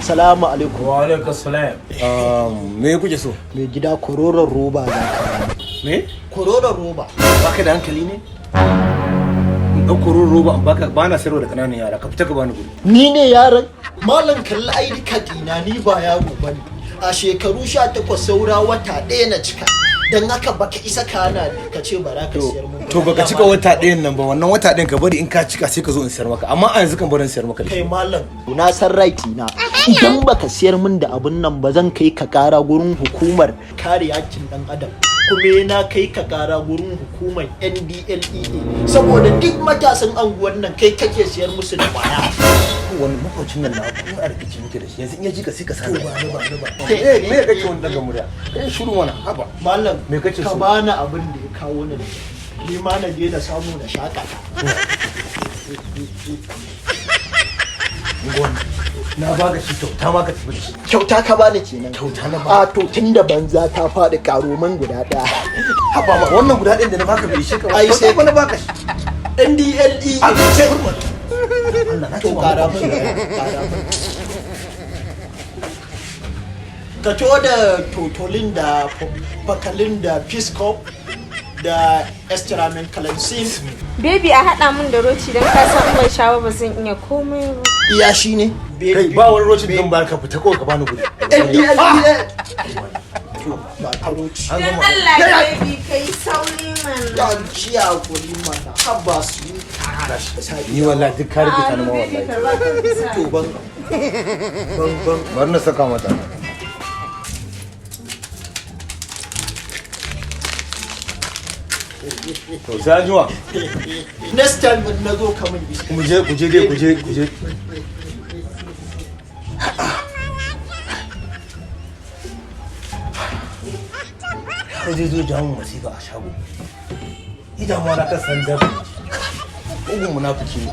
Salamu alaikum. Wa alaikum salam. Me kuke so? Mai gida, kororon roba za ka bani. Me? Kororon roba. Baka da hankali ne? In ɗauko ruwan roba in baka? Ba na sayarwa da ƙananan yara, ka fita ka bani guri. Ni ne yaron? Malam, kalli ID card ɗina, ni ba yaro bane. A shekaru 18 saura wata 1 na cika. Don haka baka isa ka hana ni ka ce bara ka siyar mun. To, baka cika wata ɗayan nan ba, wannan wata ɗayan ka bari in ka cika sai ka zo in sayar maka, amma a yanzu kan barin sayar maka da Kai shi. malam, na san right na. Idan baka siyar min da abun nan ba, zan kai ka kara gurin hukumar kare hakkin dan adam. Kuma na kai ka kara gurin hukumar NDLEA, saboda duk matasan anguwan nan kai kake siyar musu da kwaya. Wani makwacin nan na kuma a rikici muke da shi, yanzu in ya ji ka sai ka sani. Ba ni, ba ni, ba. Eh, me kake wani daga murya? Kai shiru mana, haba. Malam, Me kace ka so? bani abin da ya kawo ni. Ni ma na je na samu na shakata. Gwan, na baka shi kyauta ma, ka tafi da shi. Kyauta ka bani kenan? Kyauta na ba. A to, tun da banza ta faɗi, karo man guda ɗaya. Haba ma, wannan guda ɗayan da na baka bai ishe ka ba? Ai, Kyauta fa na baka shi. NDLEA. A ce Allah na To, ce ma. kara min, kara min. Ka to da totolin da bakalin da piscop da extrament kalansin. Baby, a haɗa min da roci, don ka san in ban sha ba, ba zan iya komai ba. Iya shi ne. Kai, ba wani rocin zan bayar, ka fita kawai ka bani guri. NDLEA. To, ba ta roci. An Don gama. Allah baby, kai sauri mana. Ya ciya kuri mana, haba su. Ni wallahi duk ka rikita ni ma Baby, wallahi. karba ka bisa. To, ban ban ban. Bari na saka mata. To, sai an jima. Next time in na zo ka min iska. Mu je, ku je dai, ku je, ku je. Yaro zai zo jawo mu masifa a shago. Idan ma na kan san dafa. Ugun munafiki ne.